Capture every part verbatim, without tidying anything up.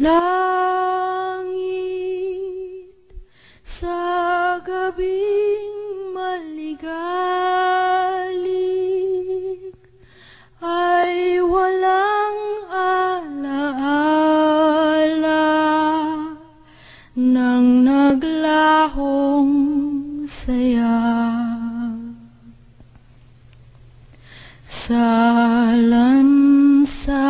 Langit, sa gabing maligalik ay walang alaala ng naglahong saya. Sa lansangan,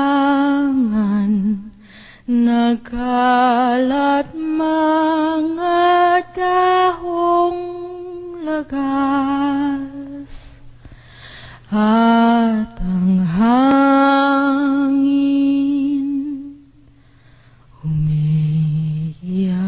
nagkalat mga dahong lagas at ang hangin umiiyak.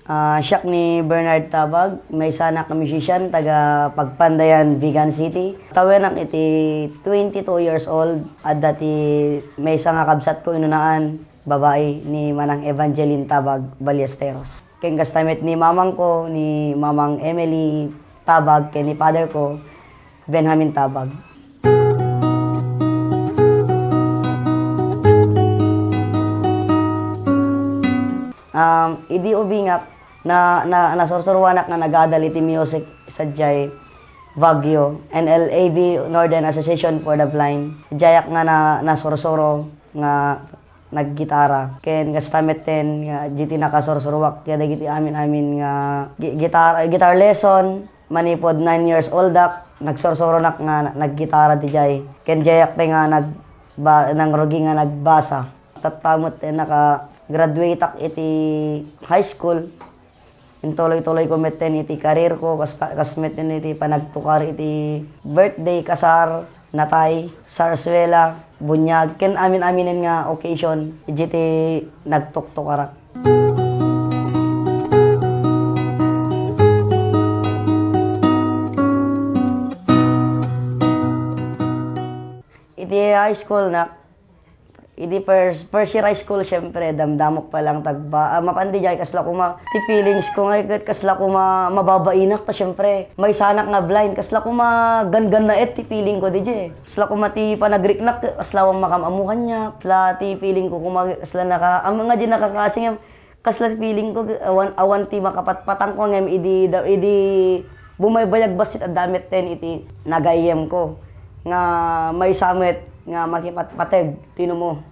Ah, siak ni Bernard Tabag, maysanak a musician taga Pagpandayan, Vigan City. Tawenak iti twenty-two years old, adda ti maysa nga kabsatko inunaan, babai, ni Manang Evangeline Tabag Ballesteros. Ken kasta met ni mamangko, ni Mamang Emily Tabag, ken ni father ko, Benjamin Tabag. Um, idi ubingak, na, na, nasursuruanak nga nagadal iti music sadiay Baguio, N L A B, Northern Association for the Blind. Diayak nga na, nasursuro nga naggitara. Ken kasta metten nga diti nakasursuruak kadagiti amin-amin nga gi-, gitar-, guitar lesson, manipud nine years old ak, nagsursuronak nga na-, naggitara diay. Ken diayak pay nga nag-, ba-, nangrugi nga nagbasa. Tatta met naka-graduate ak iti high school. Intuloy-tuloyko metten iti career ko, kas, kas metten iti panagtukar iti birthday, kasar, natay, sarsuela, bunyag, ken amin-aminen nga occasion, idiay nagtuktukarak. Iti high school nak, Idi first, first year high school, siyempre, damdamok pa lang tagba-, ah, mapan diay, kasla koma, ti feelings ko ngay ket kasla koma mababainak ta, siyempre, maysanak nga blind, kasla koma ganggannaet ti feeling ko diay. Kasla koma ti panagriknak, kasla awan makam-ammo kaniak, kasla ti feeling ko koma, kasla naka-, am-, nga di nakakasing, Kasla ti feeling ko, awan, awan ti makapatpatang ko ngem idi da-, idi bumaybayag bassit adda metten iti nagayyemko nga maysa met nga makipatpateg ti numo.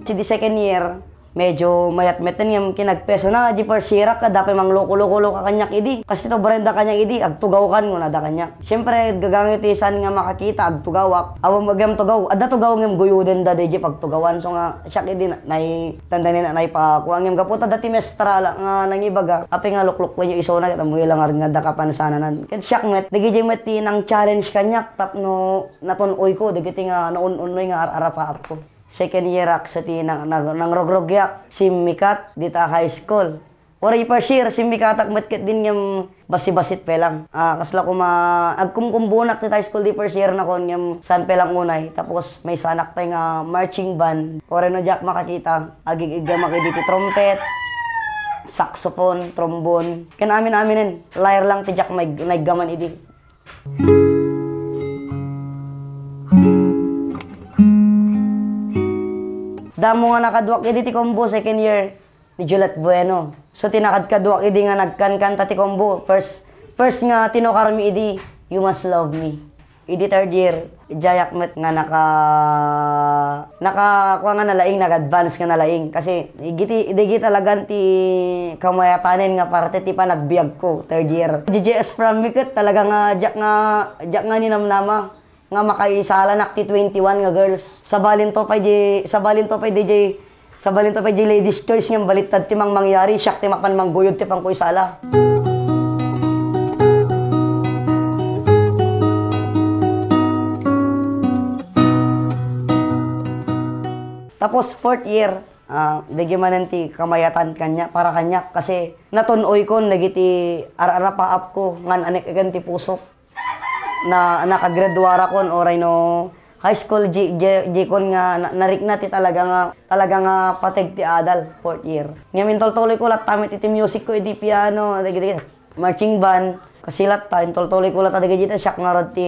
Sidi second year, Medyo mayat metten ngem kinagpesona, di first year-ak, adda pay mangloko-loko-loko kaniak idi. Kas ti tubrenda kaniak idi, agtugawkan kunada kaniak. Siyempre, gagangay ti saan nga makakita, agtugawak. Awan ngem tugaw, adda tugaw ngem guyodenda di pagtugawan. So nga, siak idi na-, nai-, tanda ni na-, naipakua ngem gapu ta adda ti mestra la nga nangibaga, apay nga luklukwenyo isuna, ket ammoyo la ngarud nga adda kapansananan. Ket siak met, dagiti met ti nang-challenge kaniak tapno natun-oyko, dagiti nga naun-unnoy nga ar-arapaapko. Second year-ak sa ti nang-, nang-, nangrogrogyak, simmikat dita high school. Uray first year, simmikatak met ket din ngem basi-basit pay lang. Ah, kasla koma, agkumkumbunak dita high school di first year-nakon ngem saan pay lang unay. Tapos maysanak pay nga marching band. Uray no diak makakita, agig-iggamak idi ti trumpet, saxophone, trombone. Ken amin-aminen, lyre lang ti diak maig-, naiggaman idi. Damo nga nakaduak idi ti combo, second year ni Juliet Bueno. So, ti nakadkaduak idi nga nagkankanta ti combo. First, first nga tinukarmi idi, "You Must Love Me." Idi third year, diayak met nga naka-, naka-, kua nga nalaing, nag-advance nga nalaing. Kasi, igiti, digi talagan ti kamayatanen nga parte ti panagbiag ko, third year. J J S prom mi ket talaga nga diak nga, diak nga ninamnama nga makaisalanak ti twenty-one nga girls. Sabalin to pay di, sabalin to pay di Sabalin to pay di ladies choice ngem balittad ti mangmangyari, siak ti mapan mangguyod ti panko isala. Tapos fourth year, ah, dagiti manen ti kamayatan kaniak, para kaniak, kasi natun-oykon dagiti ar-arapaapko ngan anek-eken ti pusok. Na, nakagraduarakon, uray no high school, di, di, dikon nga na, narikna ti talaga nga, talaga nga pateg ti adal, fourth year. Ngem intultuloyko latta met iti musicko, iti piano, dagiti marching band. Kasi latta, intultuloyko latta dagiti, siak ngarud ti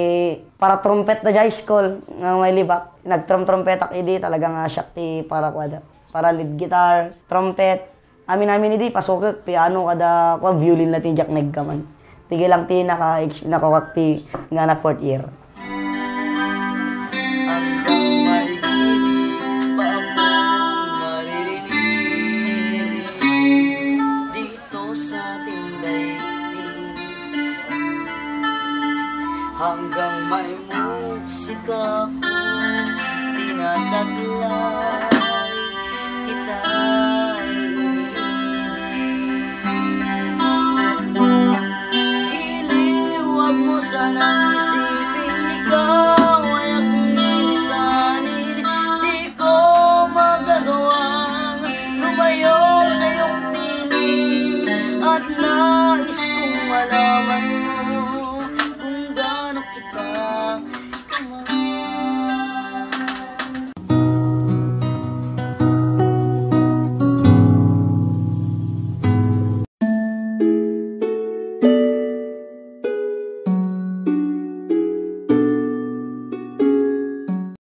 para trumpet da high school nga mailibak. Nagtrumtrumpetak idi, talaga nga siak ti para kuada. Para lead guitar, trumpet, amin-amin idi, pasukek, piano, kada kua, violin la ti diak naiggaman. Ti lang ti naka-, nakawak ti nga na fourth year. Hanggang mailili pa akong maririnig dito sa ating daigdig. Hanggang maimuksik akong tinataglay, kita'y umiibig. Giliw, wag mo sanang isipin ikaw ay aking insanin. Di ko magagawang lumayo sa iyong piling at nais kong malaman